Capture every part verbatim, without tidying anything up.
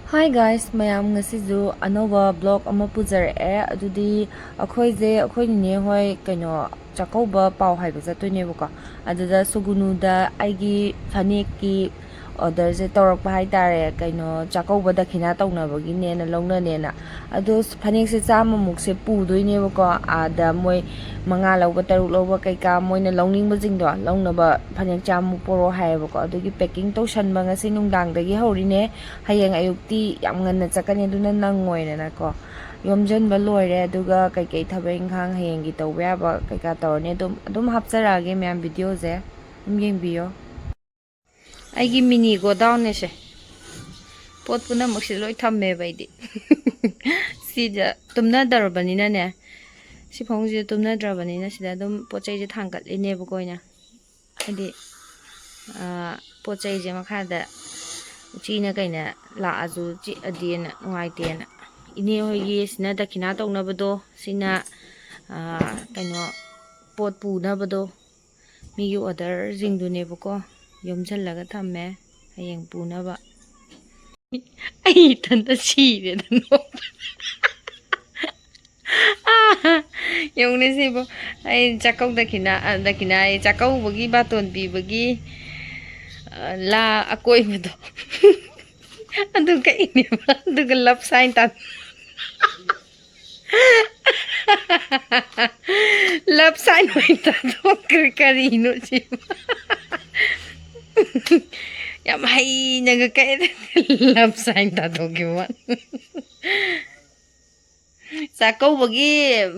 Hi guys, ꯃꯌꯥꯝ, ꯉꯁꯤꯁꯨ ꯑꯅꯧꯕ vlog ꯑꯃ ꯄꯨꯖꯔꯛꯑꯦ꯫ ꯑꯗꯨꯗꯤ ꯑꯩꯈꯣꯏꯁꯦ, ꯑꯩꯈꯣꯏ ꯅꯤꯅꯦ ꯍꯣꯏ ꯀꯩꯅꯣ ꯆꯥꯛꯀꯧꯕ ꯄꯥꯎ ꯍꯥꯏꯕ ꯆꯠꯇꯣꯏꯅꯦꯕꯀꯣ꯫ ꯑꯗꯨꯗ ꯁꯨꯒꯨꯅꯨꯗ ꯑꯩꯒꯤ ꯐꯅꯦꯛꯀꯤ orderꯁꯦ ꯇꯧꯔꯛꯄ ꯍꯥꯏꯇꯥꯔꯦ, ꯀꯩꯅꯣ ꯆꯥꯛꯀꯧꯕ ꯗꯈꯤꯅꯥ ꯇꯧꯅꯕꯒꯤꯅꯦꯅ, ꯂꯧꯅꯅꯦꯅ꯫ ꯑꯗꯣ ꯐꯅꯦꯛꯁꯦ ꯆꯥꯝꯃꯃꯨꯛꯁꯦ ꯄꯨꯗꯣꯏꯅꯦꯕꯀꯣ꯫ ꯑꯥꯗ ꯃꯣꯏ ꯃꯉꯥ ꯂꯧꯕ, ꯇꯔꯨꯛ ꯂꯧꯕ ꯀꯩꯀꯥ, ꯃꯣꯏꯅ ꯂꯧꯅꯤꯡꯕꯁꯤꯡꯗꯣ ꯂꯧꯅꯕ ꯐꯅꯦꯛ ꯆꯥꯝꯃꯨꯛ ꯄꯣꯔꯛꯑꯣ ꯍꯥꯏꯌꯦꯕꯀꯣ꯫ ꯑꯗꯨꯒꯤ packing ꯇꯧꯁꯟꯕ ꯉꯁꯤ ꯅꯨꯡꯗꯥꯡꯗꯒꯤ ꯍꯧꯔꯤꯅꯦ꯫ ꯍꯌꯦꯡ ꯑꯌꯨꯛꯇꯤ ꯌꯥꯝ ꯉꯟꯅ ꯆꯠꯀꯅꯤ, ꯑꯗꯨꯅ ꯅꯪꯉꯣꯏꯅꯅꯀꯣ ꯌꯣꯝꯁꯤꯟꯕ ꯂꯣꯏꯔꯦ꯫ ꯑꯗꯨꯒ ꯀꯩꯀꯩ ꯊꯕꯛ ꯏꯪꯈꯥꯡ ꯍꯌꯦꯡꯒꯤ ꯇꯧꯕ ꯌꯥꯕ ꯀꯩꯀꯥ ꯇꯧꯔꯅꯤ꯫ ꯑꯗꯨꯝ, ꯑꯗꯨꯝ ꯍꯥꯞꯆꯔꯛꯑꯒꯦ ꯃꯌꯥꯝ videoꯁꯦ꯫ ꯑꯗꯨꯝ ꯌꯦꯡꯕꯤꯌꯣ꯫ ꯑꯩꯒꯤ mini godownꯅꯦ ꯁꯦ꯫ ꯄꯣꯠ ꯄꯨꯝꯅꯃꯛꯁꯦ ꯂꯣꯏ ꯊꯝꯃꯦꯕ ꯑꯩꯗꯤ꯫ ꯁꯤꯗ ꯇꯨꯝꯅꯗꯧꯔꯕꯅꯤꯅꯅꯦ, ꯁꯤ ꯐꯃꯨꯡꯁꯤꯗ ꯇꯨꯝꯅꯗ꯭ꯔꯕꯅꯤꯅ ꯁꯤꯗ ꯑꯗꯨꯝ ꯄꯣꯠ ꯆꯩꯁꯦ ꯊꯥꯡꯒꯠꯂꯤꯅꯦꯕꯀꯣ ꯑꯩꯅ꯫ ꯍꯥꯏꯗꯤ, ꯑꯥ, ꯄꯣꯠ ꯆꯩꯁꯦ ꯃꯈꯥꯗ ꯎꯆꯤꯅ ꯀꯩꯅ ꯂꯥꯛꯑꯁꯨ ꯆꯤꯛꯑꯗꯤꯅ, ꯅꯨꯡꯉꯥꯏꯇꯦꯅ꯫ ꯏꯅꯦ ꯍꯣꯏꯒꯤ ꯁꯤꯅ ꯗꯈꯤꯅꯥ ꯇꯧꯅꯕꯗꯣ, ꯁꯤꯅ, ꯑꯥ, ꯀꯩꯅꯣ, ꯄꯣꯠ ꯄꯨꯅꯕꯗꯣ, ꯃꯤꯒꯤ orderꯁꯤꯡꯗꯨꯅꯦꯕꯀꯣ, ꯌꯣꯝꯁꯤꯜꯂꯒ ꯊꯝꯃꯦ ꯍꯌꯦꯡ ꯄꯨꯅꯕ꯫ ꯑꯩ ꯏꯊꯟꯇ ꯁꯤꯔꯦꯗ ꯅꯣꯛꯄꯗ꯫ ꯌꯦꯡꯉꯨꯅꯦ ꯁꯤꯕꯨ, ꯑꯩ ꯆꯥꯛꯀꯧ ꯗꯈꯤꯅꯥ, ꯑ, ꯗꯈꯤꯅꯥ ꯍꯥꯏꯌꯦ, ꯆꯥꯛꯀꯧꯕꯒꯤ ꯕꯥꯇꯣꯟ ꯄꯤꯕꯒꯤ, ꯑ, ꯂꯥ ꯑꯀꯣꯏꯕꯗꯣ꯫ ꯑꯗꯨ ꯀꯛꯏꯅꯦꯕ, ꯑꯗꯨꯒ love sign ꯇꯥ-, love sign ꯑꯣꯏꯅ ꯇꯥꯊꯣꯛꯈ꯭ꯔꯦ꯫ ꯀꯔꯤꯅꯣ ꯁꯤꯕꯨ? ꯌꯥꯝ ꯍꯩꯅꯒ ꯀꯛꯑꯦ꯫ Love sign ꯇꯥꯊꯣꯛꯈꯤꯕ ꯋꯥꯅꯤ꯫ ꯆꯥꯛꯀꯧꯕꯒꯤ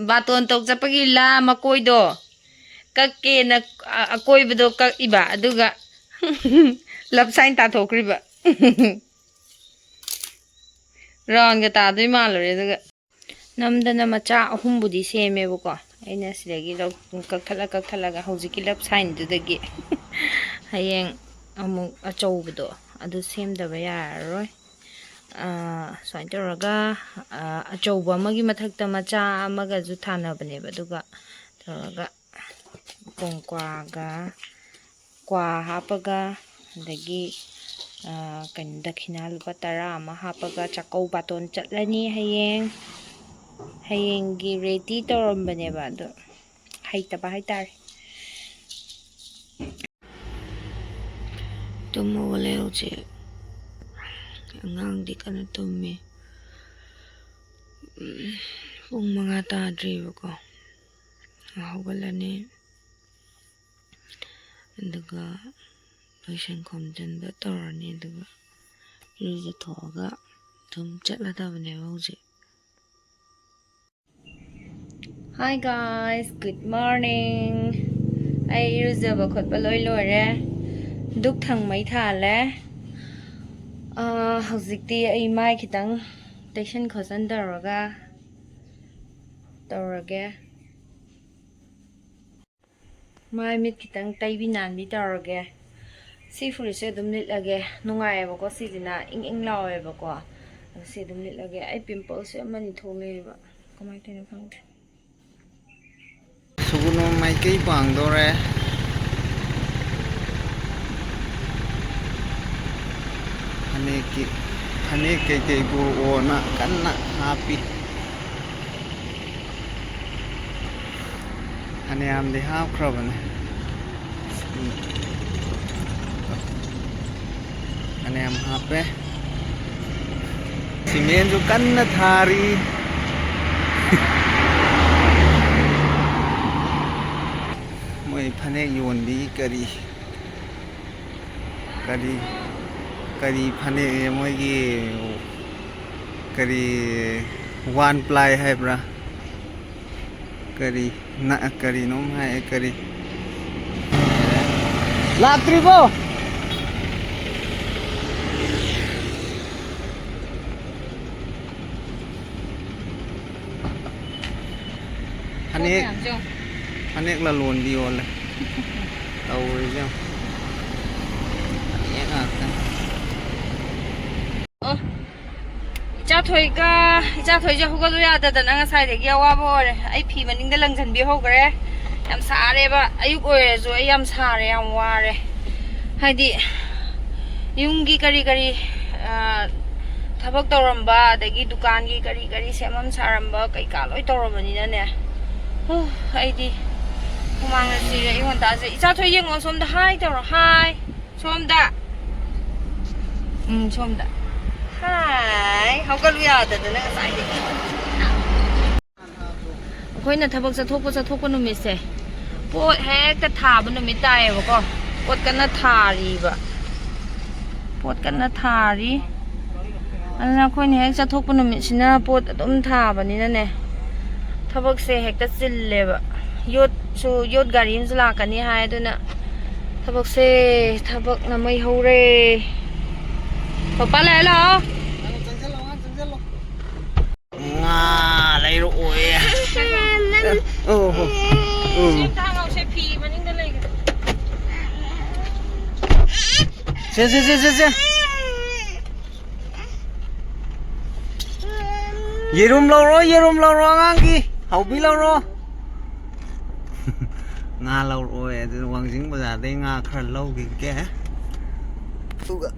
ꯕꯥꯇꯣꯟ ꯇꯧ ꯆꯠꯄꯒꯤ ꯂꯥ ꯃꯀꯣꯏꯗꯣ ꯀꯛꯀꯦꯅ, ꯑ-, ꯑꯀꯣꯏꯕꯗꯣ ꯀꯛꯏꯕ, ꯑꯗꯨꯒ love sign ꯇꯥꯊꯣꯛꯈ꯭ꯔꯤꯕ꯫ Roundꯒ ꯇꯥꯗꯣꯏ ꯃꯥꯜꯂꯨꯔꯦ꯫ ꯑꯗꯨꯒ ꯅꯝꯗꯅ ꯃꯆꯥ ꯑꯍꯨꯝꯕꯨꯗꯤ ꯁꯦꯝꯃꯦꯕꯀꯣ꯫ ꯑꯩꯅ ꯁꯤꯗꯒꯤ ꯂꯧ-, ꯀꯛꯊꯠꯂ ꯀꯛꯊꯠꯂꯒ ꯍꯧꯖꯤꯛꯀꯤ love signꯗꯨꯗꯒꯤ ꯍꯌꯦꯡ ꯑꯃꯨꯛ ꯑꯆꯧꯕꯗꯣ ꯑꯗꯨ ꯁꯦꯝꯗꯕ ꯌꯥꯔꯔꯣꯏ꯫ ꯑꯥ, ꯁꯨꯃꯥꯏꯅ ꯇꯧꯔꯒ, ꯑꯥ, ꯑꯆꯧꯕ ꯑꯃꯒꯤ ꯃꯊꯛꯇ ꯃꯆꯥ ꯑꯃꯒꯁꯨ ꯊꯥꯅꯕꯅꯦꯕ, ꯑꯗꯨꯒ ꯇꯧꯔꯒ ꯀꯣꯡꯀ꯭ꯋꯥꯒ, ꯀ꯭ꯋꯥ ꯍꯥꯞꯄꯒ, ꯑꯗꯒꯤ ꯑꯥ, ꯀꯩꯅꯣ, ꯗꯈꯤꯅꯥ ꯂꯨꯄꯥ ꯇꯔꯥ ꯑꯃ ꯍꯥꯞꯄꯒ ꯆꯥꯛꯀꯧ ꯕꯥꯇꯣꯟ ꯆꯠꯂꯅꯤ ꯍꯌꯦꯡ꯫ ꯍꯌꯦꯡꯒꯤ ꯔꯦꯗꯤ ꯇꯧꯔꯝꯕꯅꯦꯕ, ꯑꯗꯣ ꯍꯩꯇꯕ ꯍꯥꯏꯇꯥꯔꯦ꯫ ꯇꯨꯝ ꯍꯧꯒꯠꯂꯦ ꯍꯧꯖꯤꯛ꯫ ꯑꯉꯥꯡꯗꯤ ꯀꯟꯅ ꯇꯨꯝꯃꯤ꯫ ꯎꯝ, ꯄꯨꯡ ꯃꯉꯥ ꯇꯥꯗ꯭ꯔꯤꯕꯀꯣ꯫ ꯍꯧꯒꯠꯂꯅꯤ꯫ ꯑꯗꯨꯒ ꯂꯣꯏꯁꯟ ꯈꯣꯝꯖꯤꯟꯕ ꯇꯧꯔꯅꯤ꯫ ꯑꯗꯨꯒ ꯏꯔꯨꯖꯊꯣꯛꯑꯒ ꯑꯗꯨꯝ ꯆꯠꯂꯗꯕꯅꯦꯕ ꯍꯧꯖꯤꯛ꯫ Hi guys, good morning. ꯑꯩ ꯏꯔꯨꯖꯕ ꯈꯣꯠꯄ ꯂꯣꯏ ꯂꯣꯏꯔꯦ꯫ ꯙꯨꯛ ꯊꯪꯃꯩ ꯊꯥꯜꯂꯦ꯫ ꯑꯥ, ꯍꯧꯖꯤꯛꯇꯤ ꯑꯩ ꯃꯥꯏ ꯈꯤꯇꯪ ꯇꯩꯁꯟ ꯈꯣꯠꯆꯟ ꯇꯧꯔꯒ ꯇꯧꯔꯒꯦ꯫ ꯃꯥꯏ ꯃꯤꯠ ꯈꯤꯇꯪ ꯇꯩꯕꯤ ꯅꯥꯟꯕꯤ ꯇꯧꯔꯒꯦ꯫ ꯁꯤ ꯐꯨꯔꯤꯠꯁꯦ ꯑꯗꯨꯝ ꯂꯤꯠꯂꯒꯦ꯫ ꯅꯨꯡꯉꯥꯏꯌꯦꯕꯀꯣ ꯁꯤꯁꯤꯅ, ꯏꯪ ꯏꯪ ꯂꯥꯎꯋꯦꯕꯀꯣ꯫ ꯑꯗꯣ ꯁꯤ ꯑꯗꯨꯝ ꯂꯤꯠꯂꯒꯦ꯫ ꯑꯩ ꯄꯤꯝꯄꯜꯁꯦ ꯑꯃꯅꯤ ꯊꯣꯛꯂꯛꯑꯦꯕ, ꯀꯃꯥꯏꯅ ꯇꯧꯔꯤꯅꯣ ꯈꯪꯗꯦ꯫ ꯁꯨꯒꯨꯅꯨ ꯃꯥꯏꯀꯩ ꯄꯥꯡꯗꯧꯔꯦ꯫ ꯐꯅꯦꯛꯀꯤ, ꯐꯅꯦꯛ ꯀꯩꯀꯩꯕꯨ ꯑꯣꯅ ꯀꯟꯅ ꯍꯥꯞꯄꯤ꯫ ꯐꯅꯌꯥꯝꯗꯤ ꯍꯥꯞꯈ꯭ꯔꯕꯅꯦ꯫ ꯐꯅꯌꯥꯝ ꯍꯥꯞꯄꯦ꯫ ꯁꯤꯃꯦꯟꯁꯨ ꯀꯟꯅ ꯊꯥꯔꯤ꯫ ꯃꯣꯏ ꯐꯅꯦꯛ ꯌꯣꯟꯕꯤ ꯀꯔꯤ, ꯀꯔꯤ, ꯀꯔꯤ ꯐꯅꯦꯛ, ꯃꯣꯏꯒꯤ ꯀꯔꯤ, ꯋꯥꯟ ꯄ꯭ꯂꯥꯏ ꯍꯥꯏꯕ꯭ꯔꯥ? ꯀꯔꯤ, ꯅ-, ꯀꯔꯤꯅꯣꯝ ꯍꯥꯏ, ꯀꯔꯤ? ꯂꯥꯛꯇ꯭ꯔꯤꯕꯣ? ꯐꯅꯦꯛ, ꯃꯌꯥꯝꯁꯦ ꯌꯦꯡꯉꯣ꯫ ꯐꯅꯦꯛ ꯂꯂꯣꯟꯕꯤ ꯑꯣꯜꯂꯦ꯫ ꯇꯧꯔꯤꯁꯦ ꯌꯦꯡꯉꯣ꯫ ꯐꯅꯦꯛ ꯉꯥꯛꯇ꯫ ꯑꯣ, ꯏꯆꯥ ꯊꯣꯏꯒ, ꯏꯆꯥ ꯊꯣꯏꯁꯦ ꯍꯧꯒꯠꯂꯨ ꯌꯥꯗꯗꯅ ꯉꯁꯥꯏꯗꯒꯤ ꯑꯋꯥꯕ ꯑꯣꯏꯔꯦ꯫ ꯑꯩ ꯐꯤ ꯃꯅꯤꯡꯗ ꯂꯪꯁꯤꯟꯕꯤ ꯍꯧꯈ꯭ꯔꯦ꯫ ꯌꯥꯝ ꯁꯥꯔꯦꯕ, ꯑꯌꯨꯛ ꯑꯣꯏꯔꯁꯨ ꯑꯩ ꯌꯥꯝ ꯁꯥꯔꯦ, ꯌꯥꯝ ꯋꯥꯔꯦ꯫ ꯍꯥꯏꯗꯤ ꯌꯨꯝꯒꯤ ꯀꯔꯤ ꯀꯔꯤ, ꯑ, ꯊꯕꯛ ꯇꯧꯔꯝꯕ, ꯑꯗꯒꯤ ꯗꯨꯀꯥꯟꯒꯤ ꯀꯔꯤ ꯀꯔꯤ ꯁꯦꯝꯃꯝ ꯁꯥꯔꯝꯕ ꯀꯩꯀꯥ ꯂꯣꯏ ꯇꯧꯔꯕꯅꯤꯅꯅꯦ꯫ ꯍꯨ, ꯑꯩꯗꯤ ꯍꯨꯃꯥꯡꯅ ꯁꯤꯔꯦ꯫ ꯑꯌꯨꯛ ꯉꯟꯇꯥꯁꯦ꯫ ꯏꯆꯥ ꯊꯣꯏ, ꯌꯦꯡꯉꯣ ꯁꯣꯝꯗ꯫ ꯍꯥꯏ ꯇꯧꯔꯣ꯫ ꯍꯥꯏ꯫ ꯁꯣꯝꯗ꯫ ꯎꯝ, ꯁꯣꯝꯗ꯫ ꯍꯥꯏ꯫ ꯍꯧꯒꯠꯂꯨ ꯌꯥꯗꯗꯅ ꯉꯁꯥꯏꯗꯒꯤ꯫ ꯑꯩꯈꯣꯏꯅ ꯊꯕꯛ ꯆꯠꯊꯣꯛꯄ ꯆꯠꯊꯣꯛꯄ ꯅꯨꯃꯤꯠꯁꯦ, ꯄꯣꯠ ꯍꯦꯛꯇ ꯊꯥꯕ ꯅꯨꯃꯤꯠ ꯇꯥꯏꯌꯦꯕꯀꯣ꯫ ꯄꯣꯠ ꯀꯟꯅ ꯊꯥꯔꯤꯕ꯫ ꯄꯣꯠ ꯀꯟꯅ ꯊꯥꯔꯤ꯫ ꯑꯗꯨꯅ ꯑꯩꯈꯣꯏꯅ ꯍꯦꯛ ꯆꯠꯊꯣꯛꯄ ꯅꯨꯃꯤꯠꯁꯤꯅ ꯄꯣꯠ ꯑꯗꯨꯝ ꯊꯥꯕꯅꯤꯅꯅꯦ, ꯊꯕꯛꯁꯦ ꯍꯦꯛꯇ ꯆꯤꯜꯂꯦꯕ꯫ ꯌꯣꯠꯁꯨ, ꯌꯣꯠ ꯒꯥꯔꯤ ꯑꯃꯁꯨ ꯂꯥꯛꯀꯅꯤ ꯍꯥꯏ꯫ ꯑꯗꯨꯅ ꯊꯕꯛꯁꯦ, ꯊꯕꯛꯅ ꯃꯩ ꯍꯧꯔꯦ꯫ ꯄꯄꯥ, ꯂꯥꯛꯑꯦ, ꯂꯥꯛꯑꯣ꯫ ꯉꯥ ꯂꯩꯔꯛꯑꯣꯌꯦ꯫ ꯑꯣ ꯍꯣ꯫ ꯎꯝ꯫ ꯁꯤ ꯑꯝꯇ ꯍꯪꯉꯧꯁꯦ, ꯐꯤ ꯃꯅꯤꯡꯗ ꯂꯩꯒꯦ꯫ ꯁꯦ, ꯁꯦ, ꯁꯦ, ꯁꯦ, ꯁꯦ꯫ ꯌꯦꯔꯨꯝ ꯂꯧꯔꯣ, ꯌꯦꯔꯨꯝ ꯂꯧꯔꯣ, ꯑꯉꯥꯡꯒꯤ꯫ ꯍꯥꯎꯕꯤ ꯂꯧꯔꯣ꯫ ꯉꯥ ꯂꯧꯔꯛꯑꯣꯌꯦ꯫ ꯑꯗꯨꯅ ꯋꯥꯡꯖꯤꯡ ꯕꯖꯥꯔꯗꯩ ꯉꯥ ꯈꯔ ꯂꯧꯈꯤꯒꯦ꯫ ꯑꯗꯨꯒ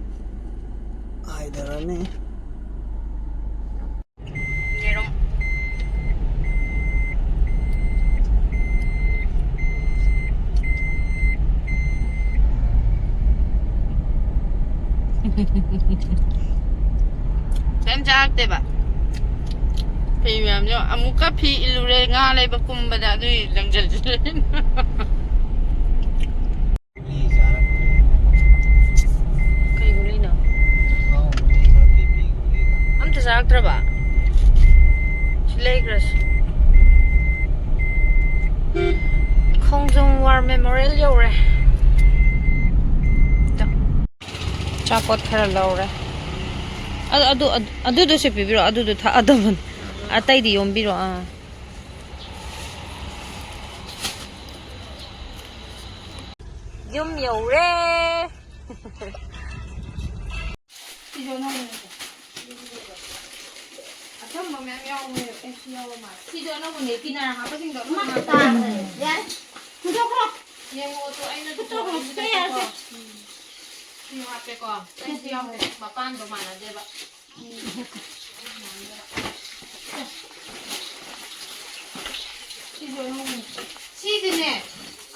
ꯍꯥꯏꯊꯔꯅꯤ꯫ ꯌꯦꯔꯨꯝ꯫ ꯀꯩꯝ ꯆꯥꯔꯛꯇꯦꯕ꯫ ꯐꯤ ꯃꯌꯥꯝꯁꯨ ꯑꯃꯨꯛꯀ ꯐꯤ ꯏꯜꯂꯨꯔꯦ, ꯉꯥ ꯂꯩꯕ ꯀꯨꯝꯕꯗ, ꯑꯗꯨꯏ ꯂꯪꯖꯜꯁꯨ ꯂꯣꯏ꯫ ꯀꯩ ꯒꯨꯂꯤꯅꯣ? ꯑꯝꯇ ꯆꯥꯔꯛꯇ꯭ꯔꯕ? ꯁꯤ ꯂꯩꯈ꯭ꯔꯁꯤ꯫ ꯈꯣꯡꯖꯣꯝ War Memorial ꯌꯧꯔꯦ꯫ ꯑꯆꯥꯄꯣꯠ ꯈꯔ ꯂꯧꯔꯦ꯫ ꯑꯗꯨ, ꯑꯗꯨ, ꯑꯗꯨ, ꯑꯗꯨꯗꯣ ꯁꯤ ꯄꯤꯕꯤꯔꯣ꯫ ꯑꯗꯨꯗꯣ ꯊꯛꯑꯗꯕꯅꯤ꯫ ꯑꯇꯩꯗꯤ ꯌꯣꯝꯕꯤꯔꯣ꯫ ꯑꯥ꯫ ꯌꯨꯝ ꯌꯧꯔꯦ꯫ ꯁꯤꯁꯨ ꯑꯅꯧꯕꯅꯦ꯫ ꯑꯆꯝꯕ ꯃꯌꯥꯝ ꯌꯥꯎꯕꯅꯦ꯫ ꯑꯦ, ꯁꯤ ꯌꯥꯎꯕ ꯃꯥꯜꯂꯦ꯫ ꯁꯤꯁꯨ ꯑꯅꯧꯕꯅꯦ꯫ ꯀꯤꯅꯔ ꯍꯥꯞꯄꯁꯤꯡꯗꯣ ꯑꯅꯧꯕ ꯃꯥꯜꯂꯦ꯫ ꯌꯥꯔꯦ꯫ ꯍꯨꯟꯗꯣꯛꯈ꯭ꯔꯣ꯫ ꯌꯦꯡꯉꯣ ꯑꯗꯣ ꯑꯩꯅ ꯍꯨꯟꯗꯣꯛꯈ꯭ꯔꯣ꯫ ꯁꯤꯗ ꯌꯥꯔꯁꯦ꯫ ꯎꯝ꯫ ꯍꯥꯞꯄꯦꯀꯣ, ꯑꯇꯩꯁꯨ ꯌꯥꯎꯗꯦ, ꯃꯄꯥꯟꯗꯣ ꯃꯥꯟꯅꯗꯦꯕ꯫ ꯁꯤꯗꯤꯅꯦ,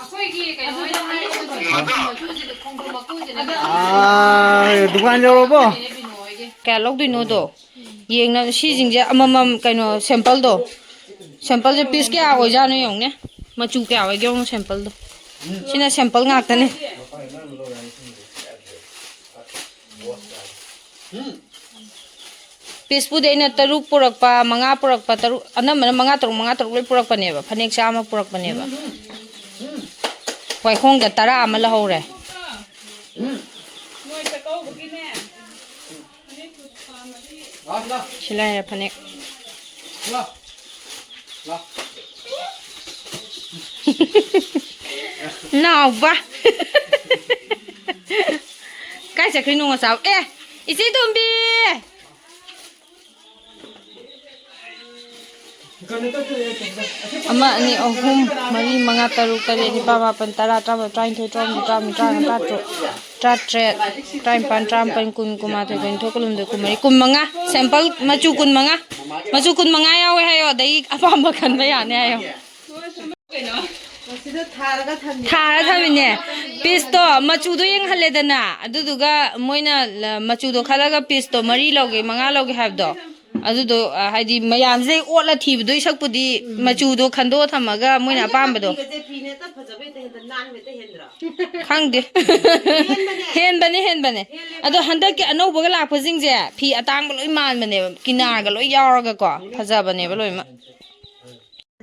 ꯑꯩꯈꯣꯏꯒꯤ ꯀꯩꯅꯣ ꯑꯣꯏꯅ ꯍꯥꯏꯔꯤꯁꯦ, ꯈꯣꯡꯗ꯭ꯔꯨꯝ ꯃꯀꯨꯁꯤꯗꯤ, ꯈꯣꯡꯗ꯭ꯔꯨꯝ ꯃꯀꯨꯁꯤꯅ ꯑꯥ, ꯗꯨꯀꯥꯟ ꯌꯧꯔꯕꯣ? ꯕꯤꯅꯣ ꯍꯣꯏꯒꯤ꯫ ꯀꯌꯥ ꯂꯧꯗꯣꯏꯅꯣꯗꯣ ꯌꯦꯡꯅꯕ꯫ ꯁꯤꯁꯤꯡꯁꯦ ꯑꯃꯃꯝ ꯀꯩꯅꯣ ꯁꯦꯝꯄꯜꯗꯣ, ꯁꯦꯝꯄꯜꯁꯦ ꯄꯤꯁ ꯀꯌꯥ ꯑꯣꯏꯖꯥꯠꯅꯣ ꯌꯦꯡꯉꯨꯅꯦ꯫ ꯃꯆꯨ ꯀꯌꯥ ꯑꯣꯏꯒꯦ ꯌꯦꯡꯉꯨ ꯁꯦꯝꯄꯜꯗꯣ꯫ ꯁꯤꯅ ꯁꯦꯝꯄꯜ ꯉꯥꯛꯇꯅꯦ꯫ ꯄꯤꯁꯄꯨꯗꯤ ꯑꯩꯅ ꯇꯔꯨꯛ ꯄꯨꯔꯛꯄ, ꯃꯉꯥ ꯄꯨꯔꯛꯄ, ꯇꯔꯨꯛ, ꯑꯅꯝꯕꯅ ꯃꯉꯥ, ꯇꯔꯨꯛ, ꯃꯉꯥ, ꯇꯔꯨꯛ ꯂꯣꯏ ꯄꯨꯔꯛꯄꯅꯦꯕ꯫ ꯐꯅꯦꯛ ꯆꯥꯝꯃ ꯄꯨꯔꯛꯄꯅꯦꯕ꯫ ꯋꯥꯏꯈꯣꯡꯗ ꯇꯔꯥ ꯑꯃ ꯂꯧꯍꯧꯔꯦ꯫ ꯁꯤ ꯂꯩꯔꯦ ꯐꯅꯦꯛ꯫ ꯅꯥꯎꯕ꯫ ꯀꯥꯏ ꯆꯠꯈ꯭ꯔꯤꯅꯣ ꯉꯁꯥꯏ? ꯑꯦ, ꯏꯆꯦ ꯇꯣꯝꯕꯤ! ꯑꯃ, ꯑꯅꯤ, ꯑꯍꯨꯝ, ꯃꯔꯤ, ꯃꯉꯥ, ꯇꯔꯨꯛ, ꯇꯔꯦꯠ, ꯅꯤꯄꯥꯜ, ꯃꯥꯄꯜ, ꯇꯔꯥ, ꯇꯔꯥꯃꯥꯄꯜ, ꯇꯔꯥꯅꯤꯊꯣꯏ, ꯇꯔꯥꯍꯨꯝꯗꯣꯏ, ꯇꯔꯥꯃꯔꯤ, ꯇꯔꯥꯃꯉꯥ, ꯇꯔꯥꯇꯔꯨꯛ, ꯇꯔꯥꯇꯔꯦꯠ, ꯇꯔꯥꯅꯤꯄꯥꯜ, ꯇꯔꯥꯃꯥꯄꯜ, ꯀꯨꯟ, ꯀꯨꯟꯃꯥꯊꯣꯏ, ꯀꯨꯟꯅꯤꯊꯣꯏ, ꯀꯨꯟꯍꯨꯝꯗꯣꯏ, ꯀꯨꯟꯃꯔꯤ, ꯀꯨꯟꯃꯉꯥ꯫ ꯁꯦꯝꯄꯜ ꯃꯆꯨ ꯀꯨꯟꯃꯉꯥ꯫ ꯃꯆꯨ ꯀꯨꯟꯃꯉꯥ ꯌꯥꯎꯋꯦ ꯍꯥꯏꯌꯣ, ꯑꯗꯩ ꯑꯄꯥꯝꯕ ꯈꯟꯕ ꯌꯥꯅꯤ ꯍꯥꯏꯌꯣ꯫ ꯊꯥꯔ ꯊꯝꯃꯤꯅꯦ꯫ ꯄꯤꯁꯇꯣ ꯃꯆꯨꯗꯣ ꯌꯦꯡꯍꯜꯂꯦꯗꯅ, ꯑꯗꯨꯗꯨꯒ ꯃꯣꯏꯅ ꯂ-, ꯃꯆꯨꯗꯣ ꯈꯜꯂꯒ ꯄꯤꯁꯇꯣ ꯃꯔꯤ ꯂꯧꯒꯦ, ꯃꯉꯥ ꯂꯧꯒꯦ ꯍꯥꯏꯕꯗꯣ, ꯑꯗꯨꯗꯣ, ꯑ, ꯍꯥꯏꯗꯤ ꯃꯌꯥꯝꯁꯦ ꯑꯣꯠꯂ ꯊꯤꯕꯗꯣꯏ ꯁꯛꯄꯨꯗꯤ ꯎꯝ꯫ ꯃꯆꯨꯗꯣ ꯈꯟꯗꯣꯛꯑ ꯊꯝꯃꯒ ꯃꯣꯏꯅ ꯑꯄꯥꯝꯕꯗꯣ꯫ ꯐꯤꯒꯁꯦ ꯐꯤꯅꯦ ꯍꯦꯛꯇ ꯐꯖꯕ ꯍꯦꯛꯇ ꯍꯦꯟꯗ ꯅꯥꯟꯕ ꯍꯦꯛꯇ ꯍꯦꯟꯗ꯭ꯔꯣ? ꯈꯪꯗꯦ꯫ ꯍꯦꯟꯕꯅꯦ꯫ ꯍꯦꯟꯕꯅꯦ, ꯍꯦꯟꯕꯅꯦ꯫ ꯍꯦꯜꯂꯦꯕ꯫ ꯑꯗꯣ ꯍꯟꯗꯛꯀꯤ ꯑꯅꯧꯕꯒ ꯂꯥꯛꯄꯁꯤꯡꯁꯦ ꯐꯤ ꯑꯇꯥꯡꯕ ꯂꯣꯏ ꯃꯥꯟꯕꯅꯦꯕ, ꯀꯤꯅꯥꯔꯒ ꯂꯣꯏ ꯌꯥꯎꯔꯒꯀꯣ꯫ ꯐꯖꯕꯅꯦꯕ ꯂꯣꯏꯅꯃꯛ꯫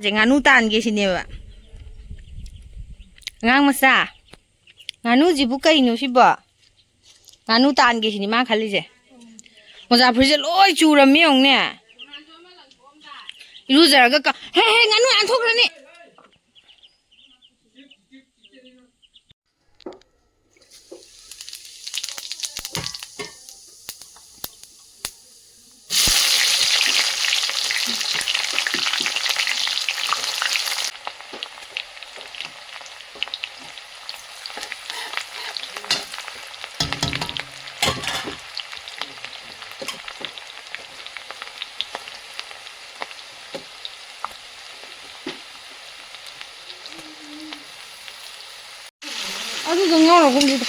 ꯁꯦ ꯉꯥꯅꯨ ꯇꯥꯟꯒꯦ ꯁꯤꯅꯦꯕ꯫ ꯑꯉꯥꯡ ꯃꯆꯥ, ꯉꯥꯅꯨꯁꯤꯕꯨ ꯀꯩꯅꯣ ꯁꯤꯕꯣ? ꯉꯥꯅꯨ ꯇꯥꯟꯒꯦ ꯁꯤꯅꯤ ꯃꯥ ꯈꯜꯂꯤꯁꯦ꯫ ꯃꯣꯖꯥ ꯐꯨꯔꯤꯠꯁꯦ ꯂꯣꯏ ꯆꯨꯔꯝꯃꯤ ꯌꯦꯡꯉꯨꯅꯦ꯫ ꯏꯔꯨꯖꯔꯒ ꯀ-, ꯍꯦ, ꯍꯦ, ꯉꯥꯅꯨ ꯅꯥꯟꯊꯣꯛꯈ꯭ꯔꯅꯤ꯫ ꯑꯗꯨꯗꯣ ꯉꯧꯔꯒꯨꯝꯁꯤꯗ꯫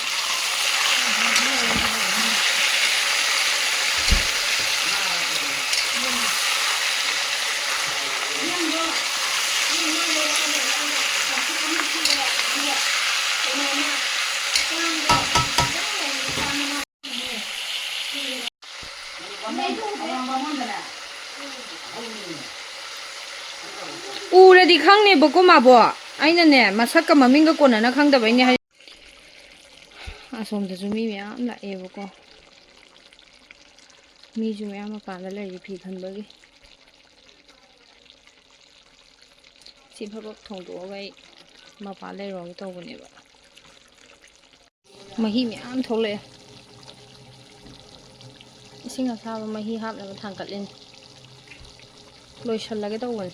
ꯎꯔꯗꯤ ꯈꯪꯅꯦꯕꯀꯣ ꯃꯥꯕꯣ꯫ ꯑꯩꯅꯅꯦ, ꯃꯁꯛꯀ ꯃꯃꯤꯡꯒ ꯀꯣꯟꯅꯅ ꯈꯪꯗꯕꯩꯅꯦ ꯍꯥꯏ꯫ ꯑꯁꯣꯝꯗꯁꯨ ꯃꯤ ꯃꯌꯥꯝ ꯂꯥꯛꯑꯦꯕꯀꯣ꯫ ꯃꯤꯁꯨ ꯃꯌꯥꯝ ꯃꯄꯥꯟꯗ ꯂꯩꯔꯤ ꯐꯤ ꯈꯟꯕꯒꯤ꯫ ꯁꯤ ꯐꯕꯛ ꯊꯣꯡꯗꯣꯛꯑꯒ ꯑꯩ ꯃꯄꯥꯟ ꯂꯩꯔꯨꯔꯒꯦ ꯇꯧꯕꯅꯦꯕ꯫ ꯃꯍꯤ ꯃꯌꯥꯝ ꯊꯣꯛꯂꯛꯑꯦ꯫ ꯏꯁꯤꯡ ꯑꯁꯥꯕ ꯃꯍꯤ ꯍꯥꯞꯅꯕ ꯊꯥꯡꯀꯠꯂꯤꯅꯤ꯫ ꯂꯣꯏꯁꯜꯂꯒꯦ ꯇꯧꯕꯅꯤ꯫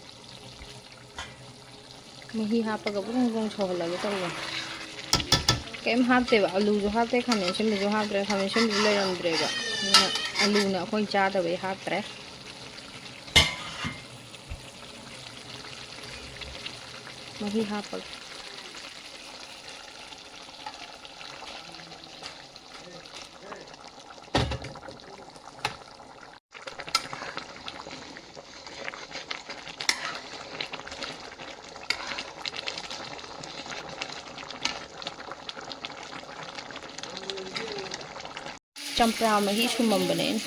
ꯃꯍꯤ ꯍꯥꯞꯄꯒ ꯕ꯭ꯔꯨꯡ ꯕ꯭ꯔꯨꯡ ꯁꯧꯍꯜꯂꯒꯦ ꯇꯧꯕꯅꯤ꯫ ꯀꯩꯝ ꯍꯥꯞꯇꯦꯕ꯫ ꯑꯂꯨꯁꯨ ꯍꯥꯞꯇꯦ, ꯈꯥꯃꯦꯟ ꯑꯁꯤꯟꯕꯁꯨ ꯍꯥꯞꯇ꯭ꯔꯦ, ꯈꯥꯃꯦꯟ ꯑꯁꯤꯟꯕꯁꯨ ꯂꯩꯔꯝꯗ꯭ꯔꯦꯕ꯫ ꯑꯗꯨꯅ ꯑꯂꯨꯅ ꯑꯩꯈꯣꯏ ꯆꯥꯗꯕꯩ ꯍꯥꯞꯇ꯭ꯔꯦ꯫ ꯃꯍꯤ ꯍꯥꯞꯄꯒꯦ꯫ ꯆꯝꯄ꯭ꯔꯥ ꯃꯍꯤ ꯁꯨꯝꯃꯝꯕꯅꯦ ꯑꯩꯅ꯫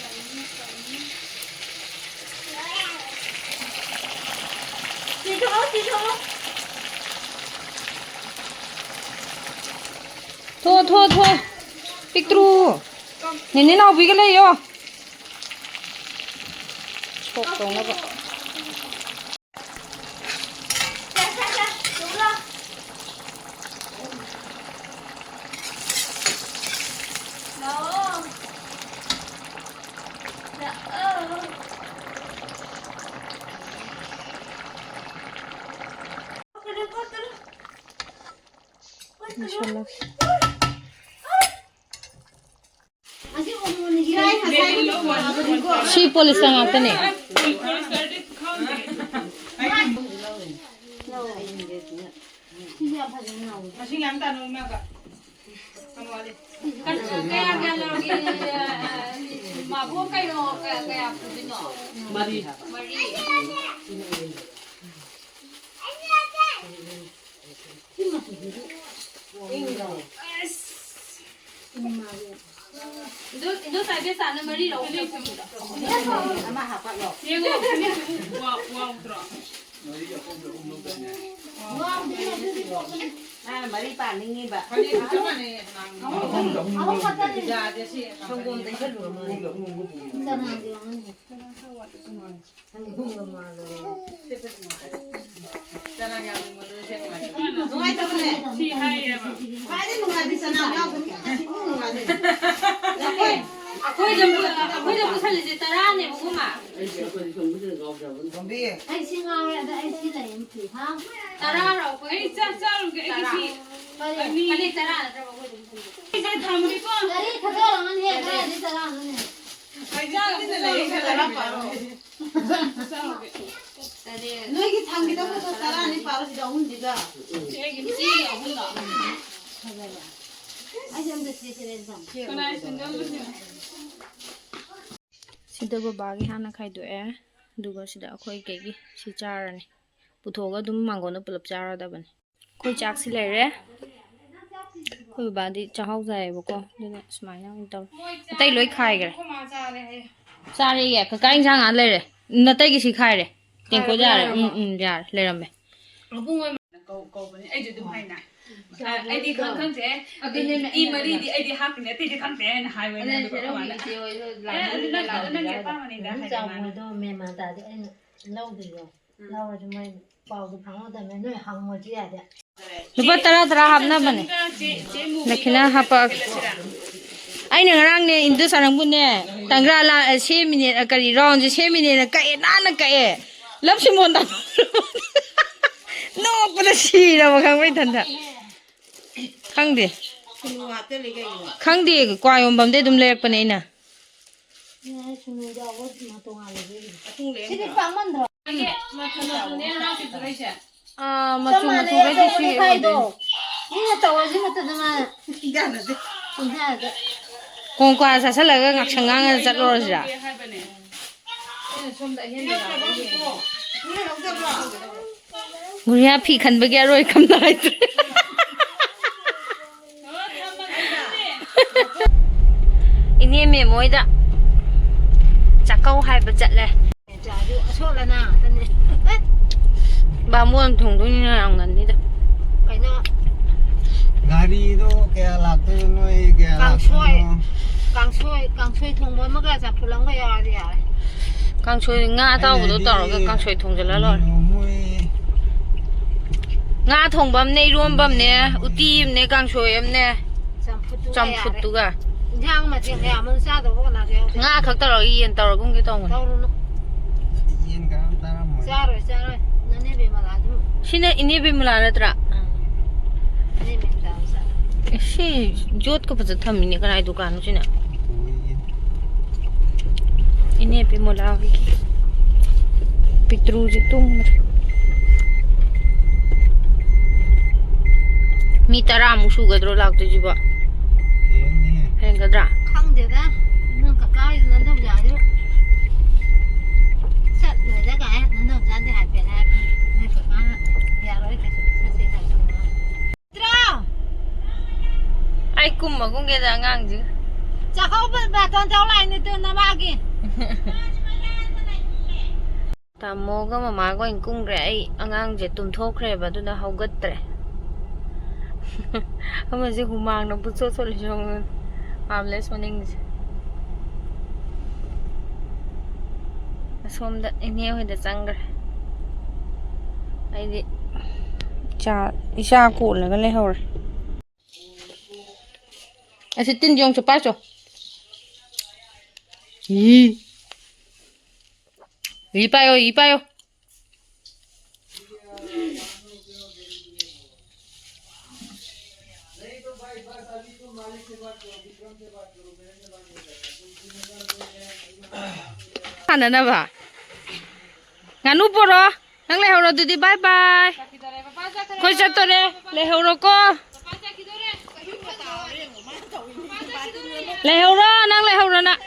ꯊꯣ, ꯊꯣ, ꯊꯣ꯫ ꯄꯤꯛꯇ꯭ꯔꯨ꯫ ꯅꯦꯅꯦ ꯅꯥꯎꯕꯤꯒ ꯂꯩꯌꯣ꯫ ꯁꯣꯛ ꯇꯧꯅꯕ꯫ ꯂꯣꯏꯁꯜꯂꯒꯦ꯫ ꯁꯤ ꯄꯣꯂꯤꯁꯇꯔ ꯉꯥꯛꯇꯅꯦ꯫ ꯃꯁꯤꯡ ꯌꯥꯝ ꯇꯥꯅꯧ ꯏꯃꯥꯒ꯫ ꯀꯌꯥ ꯀꯌꯥ ꯂꯧꯔꯒꯦ? ꯃꯥꯕꯣꯛ ꯀꯩꯅꯣ ꯀꯌꯥ ꯀꯌꯥ ꯄꯨꯗꯣꯏꯅꯣ? ꯃꯔꯤ꯫ ꯃꯔꯤ꯫ ꯑꯁ꯫ ꯏꯟꯗꯣ, ꯏꯟꯗꯣ ꯁꯥꯏꯕꯦꯁꯥꯅ ꯃꯔꯤ ꯂꯧꯕ꯫ ꯑꯃ ꯍꯥꯞꯀꯠꯂꯣ꯫ ꯌꯦꯡꯉꯣ, ꯐꯅꯦꯛꯁꯤꯕꯨ ꯋꯥ-, ꯋꯥꯎꯗ꯭ꯔꯣ? ꯃꯥꯅ ꯃꯔꯤ ꯄꯥꯅꯤꯡꯉꯤꯕ꯫ ꯐꯅꯦꯛꯁꯨ ꯆꯞ ꯃꯥꯟꯅꯩꯌꯦ, ꯅꯪ꯫ ꯑꯍꯨꯝ ꯈꯛꯇꯅꯤ꯫ ꯌꯥꯗꯦ, ꯁꯤ ꯁꯪꯒꯣꯝ ꯇꯩꯁꯜꯂꯨꯔꯣ, ꯃꯥꯅꯦ꯫ ꯆꯅꯥꯒꯤ ꯑꯣꯏꯔꯝꯒꯅꯤ꯫ ꯅꯨꯡꯉꯥꯏꯇꯕꯅꯦ꯫ ꯁꯤ ꯍꯥꯏꯌꯦꯕ꯫ ꯈ꯭ꯋꯥꯏꯗꯩ ꯅꯨꯡꯉꯥꯏꯕꯤ ꯆꯅꯥ ꯌꯥꯎꯗꯕ ꯃꯤ ꯑꯁꯤꯕꯨ ꯅꯨꯡꯉꯥꯏꯕꯤ꯫ ꯑꯩꯈꯣꯏꯗ ꯄꯨ-, ꯑꯩꯈꯣꯏꯗ ꯄꯨꯁꯜꯂꯤꯁꯦ ꯇꯔꯥꯅꯦꯕꯀꯣ, ꯃꯥ꯫ ꯇꯣꯝꯕꯤ꯫ ꯑꯩ ꯁꯤ ꯉꯥꯎꯔꯦ, ꯑꯗ ꯑꯩ ꯁꯤ ꯂꯩ ꯑꯃ ꯄꯤ, ꯍꯥ? ꯇꯔꯥꯔꯣ ꯑꯩꯈꯣꯏ? ꯑꯩ ꯆꯥꯛ ꯆꯥꯔꯨꯒꯦ, ꯑꯩꯒꯤ ꯇꯔꯥ꯫ ꯁꯤ ꯐꯅꯦꯛ, ꯑꯅꯤ꯫ ꯐꯅꯦꯛ ꯇꯔꯥ ꯅꯠꯇ꯭ꯔꯕ ꯑꯩꯈꯣꯏꯗ ꯄꯨꯁꯜꯂꯤꯁꯦ? ꯑꯩ ꯁꯤꯗ ꯊꯝꯃꯒꯦꯀꯣ꯫ ꯒꯥꯔꯤ ꯊꯧꯗꯣꯔꯛꯑꯅꯤ, ꯀꯗꯥꯏꯗꯩ ꯇꯔꯥꯅꯣꯅꯦ? ꯑꯩ ꯆꯥꯛ ꯑꯝꯇ ꯂꯩꯔꯦ, ꯈꯔ ꯄꯥꯔꯣ꯫ ꯅꯣꯏꯒꯤ ꯊꯝꯒꯗꯕꯗꯣ ꯇꯔꯥꯅꯤ ꯄꯥꯔꯣ ꯁꯤꯗ ꯑꯍꯨꯝꯁꯤꯒ꯫ ꯁꯤ ꯑꯩꯒꯤ ꯏꯆꯦꯒꯤ ꯑꯍꯨꯝꯗꯣ꯫ ꯐꯖꯕ꯫ ꯑꯩꯁꯦ ꯑꯝꯇ ꯆꯦ ꯁꯦꯔꯦꯜ ꯊꯝ-, ꯀꯅꯥꯏ ꯁꯦꯟꯗꯜꯅꯣ ꯁꯤꯅ? ꯁꯤꯗ ꯕꯕꯥꯒꯤ ꯍꯥꯟꯅ ꯈꯥꯏꯗꯣꯛꯑꯦ, ꯑꯗꯨꯒ ꯁꯤꯗ ꯑꯩꯈꯣꯏ ꯀꯩꯒꯤ ꯁꯤ ꯆꯥꯔꯅꯤ꯫ ꯄꯨꯊꯣꯛꯑꯒ ꯑꯗꯨꯝ ꯃꯥꯡꯒꯣꯟꯗ ꯄꯨꯂꯞ ꯆꯥꯔꯗꯕꯅꯤ꯫ ꯑꯩꯈꯣꯏ ꯆꯥꯛꯁꯤ ꯂꯩꯔꯦ꯫ ꯑꯩꯈꯣꯏ ꯕꯕꯥꯗꯤ ꯆꯥꯛꯍꯥꯎ ꯆꯥꯏꯌꯦꯕꯀꯣ, ꯑꯗꯨꯅ ꯁꯨꯃꯥꯏꯅ ꯑꯣꯏꯅ ꯇꯧꯔꯦ꯫ ꯑꯇꯩ ꯂꯣꯏ ꯈꯥꯏꯈ꯭ꯔꯦ꯫ ꯆꯥꯔꯦꯌꯦ, ꯀꯀꯥ ꯏꯟꯁꯥꯡ ꯉꯥ ꯂꯩꯔꯦ꯫ ꯅꯇꯩꯒꯤ ꯁꯤ ꯈꯥꯏꯔꯦ꯫ ꯇꯦꯡꯀꯣꯠ ꯌꯥꯔꯦ꯫ ꯎꯝ, ꯎꯝ, ꯌꯥꯔꯦ꯫ ꯂꯩꯔꯝꯃꯦ꯫ ꯀꯧ-, ꯀꯧꯕꯅꯦ꯫ ꯑꯩꯁꯨ ꯑꯗꯨꯝ ꯍꯥꯏꯅ꯫ ꯑ, ꯑꯩꯗꯤ ꯈꯪ-, ꯈꯪꯗꯦ꯫ ꯑꯗꯨꯅꯦ ꯏ ꯃꯔꯤꯗꯤ ꯑꯩꯗꯤ ꯍꯥꯞꯄꯅꯦ, ꯑꯇꯩꯗꯤ ꯈꯪꯗꯦ ꯍꯥꯏꯅ ꯍꯥꯏꯕꯅꯦ꯫ ꯑꯗꯨꯒ ꯑꯩꯈꯣꯏ ꯃꯥꯅ, "ꯑꯦ, ꯑꯗꯨ ꯅꯪ, ꯅꯪꯒꯤ ꯑꯄꯥꯝꯕꯅꯤꯗ" ꯍꯥꯏꯔꯦ ꯃꯥꯅ꯫ ꯆꯥꯎꯕꯗꯣ ꯃꯦꯟ ꯃꯥꯟ ꯇꯥꯗꯦ꯫ ꯑꯩꯅ ꯂꯧꯗ꯭ꯔꯤꯗꯣ꯫ ꯎꯝ꯫ ꯂꯧꯔꯁꯨ ꯃꯣꯏ ꯄꯥꯎꯗꯣ ꯐꯥꯎꯅꯗꯕꯅꯤꯅ ꯅꯣꯏ ꯍꯪꯉꯣꯁꯨ ꯌꯥꯗꯦ꯫ ꯂꯨꯄꯥ ꯇꯔꯥ ꯇꯔꯥ ꯍꯥꯞꯅꯕꯅꯦ꯫ ꯆꯦ, ꯆꯦ ꯃꯨꯕꯤꯗꯣ ꯗꯈꯤꯅꯥ ꯍꯥꯞꯄꯛꯑꯒꯦ꯫ ꯁꯤꯜꯂꯁꯤꯔꯥ? ꯑꯩꯅ ꯉꯔꯥꯡꯅꯦ, ꯏꯟꯗꯨ ꯁꯥꯔꯪꯕꯨꯅꯦ, ꯇꯪꯒ꯭ꯔꯥ ꯂꯥ-, ꯑ, ꯁꯦꯝꯃꯤꯅꯦ, ꯑ, ꯀꯔꯤ, ꯔꯥꯎꯟꯁꯦ ꯁꯦꯝꯃꯤꯅꯦꯅ ꯀꯛꯑꯦ, ꯅꯥꯟꯅ ꯀꯛꯑꯦ꯫ ꯂꯞ ꯁꯤꯃꯣꯟ ꯇꯥ-, ꯅꯣꯛꯄꯗ ꯁꯤꯔꯕ ꯈꯪꯕ꯭ꯔꯥ ꯏꯊꯟꯇ꯫ ꯈꯪꯗꯦ꯫ ꯁꯨꯅꯨ ꯍꯥꯞꯆꯜꯂꯤ ꯀꯩꯒꯤꯅꯣ? ꯈꯪꯗꯦ, ꯀ꯭ꯋꯥ ꯌꯣꯟꯐꯝꯗꯩ ꯑꯗꯨꯝ ꯂꯩꯔꯛꯄꯅꯦ ꯑꯩꯅ꯫ ꯁꯤꯗꯤ ꯄꯥꯛꯃꯟꯗ꯭ꯔꯣ? ꯃꯆꯨ ꯃꯆꯨ ꯂꯩꯁꯦ꯫ ꯑꯥ, ꯃꯆꯨ ꯃꯆꯨ ꯂꯩꯁꯦ ꯁꯤ ꯑꯣꯏꯗꯣꯏꯅꯦ꯫ ꯑꯩꯅ ꯇꯧꯔꯁꯤ ꯃꯇꯝꯗ ꯃꯥꯅ ꯁꯤꯡꯊꯅꯗꯦ꯫ ꯁꯤꯡꯊꯅꯗꯦ꯫ ꯀꯣꯡꯀ꯭ꯋꯥ ꯆꯥꯁꯤꯜꯂꯒ ꯉꯥꯛꯁꯪ ꯉꯥꯡꯉꯒ ꯆꯠꯂꯨꯔꯁꯤꯔꯥ? ꯑꯩꯅ ꯁꯣꯝꯗ ꯑꯍꯦꯟꯕ ꯂꯥꯛꯑꯒ ꯌꯦꯡꯉꯣ꯫ ꯒꯨꯔꯤꯌꯥ ꯐꯤ ꯈꯟꯕꯒꯤ ꯑꯔꯣꯏ ꯈꯝ ꯅꯥꯏꯗ꯭ꯔꯦ꯫ ꯏꯅꯦ ꯃꯦꯝ ꯍꯣꯏꯗ ꯆꯥꯛꯀꯧ ꯍꯥꯏꯕ ꯆꯠꯂꯦ꯫ ꯑꯁꯣꯛꯂꯅ ꯉꯥꯛꯇꯅꯦ꯫ ꯕꯥꯃꯣꯟ ꯊꯣꯡꯗꯣꯏꯅꯤꯅ ꯌꯥꯝ ꯉꯟꯅꯤꯗ꯫ ꯀꯩꯅꯣ? ꯒꯥꯔꯤꯗꯣ ꯀꯌꯥ ꯂꯥꯛꯇꯣꯏꯅꯣ, ꯅꯣꯏ ꯀꯌꯥ ꯀꯥꯡꯁꯣꯏ꯫ ꯂꯥꯛꯇꯣꯏꯅꯣ? ꯀꯥꯡꯁꯣꯏ, ꯀꯥꯡꯁꯣꯏ ꯊꯣꯡꯕ ꯑꯃꯒ ꯆꯝꯐꯨꯠ ꯑꯃꯒ ꯌꯥꯎꯔꯗꯤ ꯌꯥꯔꯦ꯫ ꯀꯥꯡꯁꯣꯏ ꯉꯥ ꯑꯇꯥꯎꯕꯗꯣ ꯑꯩꯅꯗꯤ ꯇꯧꯔꯒ ꯀꯥꯡꯁꯣꯏ ꯊꯣꯡꯖꯤꯜꯂ ꯂꯣꯏꯔꯦ꯫ ꯃꯣꯏ ꯉꯥ ꯊꯣꯡꯕ ꯑꯃꯅꯦ, ꯏꯔꯣꯝꯕ ꯑꯃꯅꯦ, ꯎꯇꯤ ꯑꯃꯅꯦ, ꯀꯥꯡꯁꯣꯏ ꯑꯃꯅꯦ꯫ ꯆꯝꯐꯨꯠꯇꯨꯒ ꯌꯥꯔꯦ꯫ ꯆꯝꯐꯨꯠꯇꯨꯒ꯫ ꯏꯟꯁꯥꯡ ꯃꯊꯦꯜ ꯃꯌꯥꯝ ꯑꯃ ꯆꯥꯗꯧꯕ ꯀꯅꯥꯁꯨ ꯌꯥꯎꯗꯦ꯫ ꯉꯥ ꯈꯛ ꯇꯧꯔꯒ ꯌꯦꯟ ꯇꯧꯔꯒꯨꯝꯒꯦ ꯇꯧꯕꯅꯦ꯫ ꯇꯧꯔꯨꯅꯨ꯫ ꯌꯦꯟ ꯀꯅꯥꯝ ꯆꯥꯔꯝꯃꯣꯏ꯫ ꯆꯥꯔꯣꯏ, ꯆꯥꯔꯣꯏ꯫ ꯅꯅꯦ ꯕꯤꯃꯂꯥꯁꯨ꯫ ꯁꯤꯅ ꯏꯅꯦ ꯕꯤꯃꯂꯥ ꯅꯠꯇ꯭ꯔꯥ? ꯑꯥ꯫ ꯏꯅꯦ ꯕꯤꯃꯂꯥꯁꯨ ꯆꯥꯔꯣꯏ꯫ ꯑꯦ, ꯁꯤ ꯌꯣꯠꯀ ꯐꯖ ꯊꯝꯃꯤꯅꯦ꯫ ꯀꯅꯥꯏ ꯗꯨꯀꯥꯟꯅꯣ ꯁꯤꯅ? ꯏꯅꯦ ꯕꯤꯃꯂꯥ ꯍꯣꯏꯒꯤ꯫ ꯄꯤꯛꯇ꯭ꯔꯨꯁꯦ ꯇꯨꯝꯈ꯭ꯔꯦ꯫ ꯃꯤ ꯇꯔꯥꯃꯨꯛ ꯁꯨꯒꯗ꯭ꯔꯣ ꯂꯥꯛꯇꯣꯏꯁꯤꯕꯣ? ꯍꯦꯟꯅꯤꯍꯦ꯫ ꯍꯦꯟꯒꯗ꯭ꯔꯥ? ꯈꯪꯗꯦꯗ꯫ ꯅꯪ ꯀꯀꯥ ꯍꯣꯏꯗ ꯅꯟꯗꯧꯖꯥꯁꯨ ꯆꯠꯂꯣꯏꯗ ꯀꯥꯏ ꯅꯟꯗꯧꯖꯥꯗꯤ ꯍꯥꯏꯐꯦꯠ ꯍꯥꯏꯕꯅꯤ꯫ ꯅꯣꯏ ꯀꯀꯥꯅ ꯌꯥꯔꯣꯏ ꯀꯩꯁꯨ ꯆꯠꯁꯦ ꯍꯥꯏꯕꯅꯤ꯫ ꯅꯠꯇ꯭ꯔꯣ? ꯑꯩ ꯀꯨꯝꯃꯒꯨꯝꯒꯦꯗ ꯑꯉꯥꯡꯁꯤꯒ꯫ ꯆꯥꯛꯀꯧꯕ ꯕꯥꯇꯣꯟ ꯇꯧ ꯂꯥꯛꯏꯅꯦ ꯇꯨ ꯅꯃꯥꯒꯤ꯫ ꯇꯥꯃꯣꯒ ꯃꯃꯥꯒ ꯑꯣꯏꯅ ꯀꯨꯝꯈ꯭ꯔꯦ꯫ ꯑꯩ ꯑꯉꯥꯡꯁꯦ ꯇꯨꯝꯊꯣꯛꯈ꯭ꯔꯦꯕ, ꯑꯗꯨꯅ ꯍꯧꯒꯠꯇ꯭ꯔꯦ꯫ ꯑꯃꯁꯦ ꯍꯨꯃꯥꯡꯅ ꯄꯨꯡꯆꯣꯠ ꯆꯣꯠꯂꯤꯁꯦ ꯌꯦꯡꯉꯨ꯫ ꯑꯥꯝꯂꯦꯁ ꯃꯅꯤꯡꯁꯦ꯫ ꯑꯁꯣꯝꯗ ꯏꯅꯦ ꯍꯣꯏꯗ ꯆꯪꯈ꯭ꯔꯦ꯫ ꯑꯩꯗꯤ ꯏꯆꯥ, ꯏꯆꯥ ꯀꯣꯜꯂꯒ ꯂꯩꯍꯧꯔꯦ꯫ ꯑꯁꯤ ꯇꯤꯟ ꯌꯣꯡꯁꯨ ꯄꯥꯏꯁꯣ꯫ ꯏ꯫ ꯏ ꯄꯥꯏꯌꯣ, ꯏ ꯄꯥꯏꯌꯣ꯫ ꯁꯥꯟꯅꯅꯕ꯫ ꯉꯥꯅꯨ ꯄꯣꯔꯣ꯫ ꯅꯪ ꯂꯩꯍꯧꯔꯣ ꯑꯗꯨꯗꯤ, ꯕꯥꯏ ꯕꯥꯏ꯫ ꯑꯩꯈꯣꯏ ꯆꯠꯇꯣꯔꯦ꯫ ꯂꯩꯍꯧꯔꯣꯀꯣ꯫ ꯂꯩꯍꯧꯔꯣ, ꯅꯪ ꯂꯩꯍꯧꯔꯣ ꯅꯪ꯫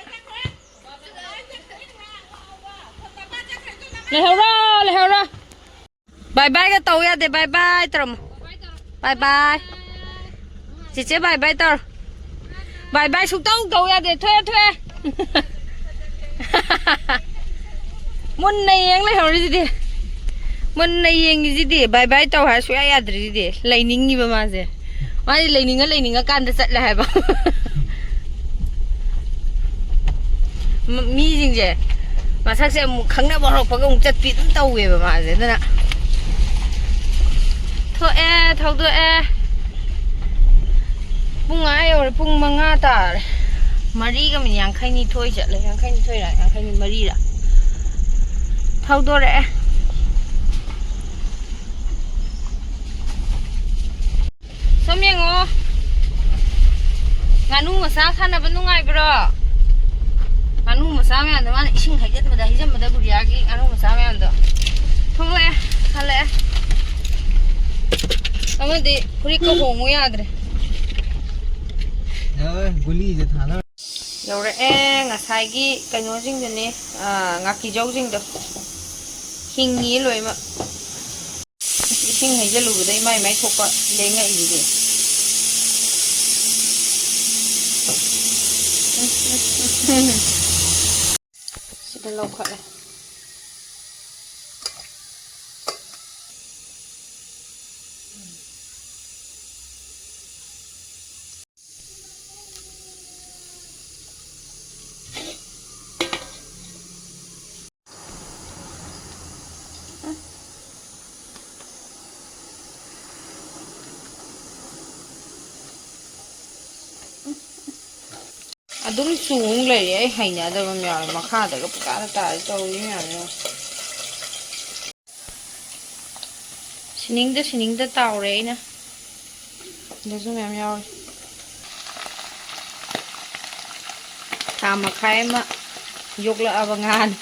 ꯂꯩꯍꯧꯔꯣ, ꯂꯩꯍꯧꯔꯣ꯫ ꯕꯥꯏ ꯕꯥꯏꯒ ꯇꯧ ꯌꯥꯗꯦ꯫ ꯕꯥꯏ ꯕꯥꯏ ꯇꯧꯔꯝꯃꯣ꯫ ꯕꯥꯏ ꯕꯥꯏ꯫ ꯆꯦꯆꯦ ꯕꯥꯏ ꯕꯥꯏ ꯇꯧꯔꯣ꯫ ꯕꯥꯏ ꯕꯥꯏ ꯁꯨꯛꯇꯧ ꯇꯧ ꯌꯥꯗꯦ꯫ ꯊꯣꯛꯑꯦ, ꯊꯣꯛꯑꯦ꯫ ꯃꯨꯟꯅ ꯌꯦꯡ ꯂꯩꯍꯧꯔꯤꯁꯤꯗꯤ꯫ ꯃꯨꯟꯅ ꯌꯦꯡꯉꯤꯁꯤꯗꯤ꯫ ꯕꯥꯏ ꯕꯥꯏ ꯇꯧ ꯍꯥꯏꯔ ꯁꯨꯡꯌꯥ ꯌꯥꯗ꯭ꯔꯤꯁꯤꯗꯤ꯫ ꯂꯩꯅꯤꯡꯉꯤꯕ ꯃꯥꯁꯦ꯫ ꯃꯥꯗꯤ ꯂꯩꯅꯤꯡꯉ ꯂꯩꯅꯤꯡꯉꯀꯥꯟꯗ ꯆꯠꯂꯦ ꯍꯥꯏꯕ꯫ ꯃ-, ꯃꯤꯁꯤꯡꯁꯦ ꯃꯁꯛꯁꯦ ꯑꯃꯨꯛ ꯈꯪꯅꯕ ꯍꯧꯔꯛꯄꯒ ꯑꯃꯨꯛ ꯆꯠꯄꯤ ꯑꯗꯨꯝ ꯇꯧꯋꯦꯕ ꯃꯥꯁꯦ꯫ ꯑꯗꯨꯅ ꯊꯣꯛꯑꯦ, ꯊꯧꯗꯣꯛꯑꯦ꯫ ꯄꯨꯡ ꯑꯥ ꯌꯧꯔꯦ, ꯄꯨꯡ ꯃꯉꯥ ꯇꯥꯔꯦ꯫ ꯃꯔꯤꯒ ꯃꯤꯅꯤꯠ ꯌꯥꯡꯈꯩꯅꯤꯊꯣꯏ ꯆꯠꯂꯦ, ꯌꯥꯡꯈꯩꯅꯤꯊꯣꯏꯔ, ꯌꯥꯡꯈꯩꯅꯤ ꯃꯔꯤꯔ꯫ ꯊꯧꯗꯣꯔꯛꯑꯦ꯫ ꯁꯣꯝ ꯌꯦꯡꯉꯣ꯫ ꯉꯥꯅꯨ ꯃꯆꯥ ꯁꯥꯟꯅꯕ ꯅꯨꯡꯉꯥꯏꯕ꯭ꯔꯣ? ꯉꯥꯅꯨ ꯃꯆꯥ ꯃꯌꯥꯝꯗꯣ ꯃꯥꯅ ꯏꯁꯤꯡ ꯍꯩꯖꯤꯟꯕꯗ, ꯍꯩꯖꯤꯟꯕꯗ ꯒꯨꯔꯤꯌꯥꯒꯤ ꯉꯥꯅꯨ ꯃꯆꯥ ꯃꯌꯥꯝꯗꯣ꯫ ꯊꯣꯛꯂꯛꯑꯦ, ꯍꯜꯂꯛꯑꯦ꯫ ꯑꯃꯗꯤ ꯐꯨꯔꯤꯠꯀ ꯍꯣꯡꯉꯨ ꯌꯥꯗ꯭ꯔꯦ꯫ ꯌꯥꯔꯦ, ꯒꯨꯂꯤꯁꯦ ꯊꯥꯅ꯫ ꯌꯧꯔꯛꯑꯦ ꯉꯁꯥꯏꯒꯤ ꯀꯩꯅꯣꯁꯤꯡꯗꯨꯅꯦ, ꯑꯥ, ꯉꯥꯀꯤꯖꯧꯁꯤꯡꯗꯣ꯫ ꯍꯤꯡꯉꯤ ꯂꯣꯏꯅꯃꯛ꯫ ꯏꯁꯤꯡ ꯍꯩꯖꯤꯜꯂꯨꯕꯗ ꯏꯃꯥꯏ ꯃꯥꯏ ꯊꯣꯛꯄ ꯂꯦꯡꯉꯛꯏꯁꯤꯗꯤ꯫ ꯁꯤꯗ ꯂꯧꯈꯠꯂꯦ꯫ ꯑꯗꯨꯝ ꯆꯣꯡ ꯂꯩꯔꯦ꯫ ꯑꯩ ꯍꯩꯅꯗꯕ ꯑꯃ ꯌꯥꯎꯔꯦ꯫ ꯃꯈꯥꯗꯒ ꯄꯨꯡꯇꯥꯗ ꯇꯥꯔ ꯇꯧꯔꯤ ꯃꯌꯥꯝꯁꯦ꯫ ꯁꯤꯅꯤꯡꯗ ꯁꯤꯅꯤꯡꯗ ꯇꯥꯎꯔꯦ ꯑꯩꯅ꯫ ꯁꯤꯗꯁꯨ ꯃꯌꯥꯝ ꯌꯥꯎꯔꯤ꯫ ꯊꯥ ꯃꯈꯥꯏ ꯑꯃ ꯌꯣꯛꯂꯛꯑꯕ ꯉꯥꯅꯤ꯫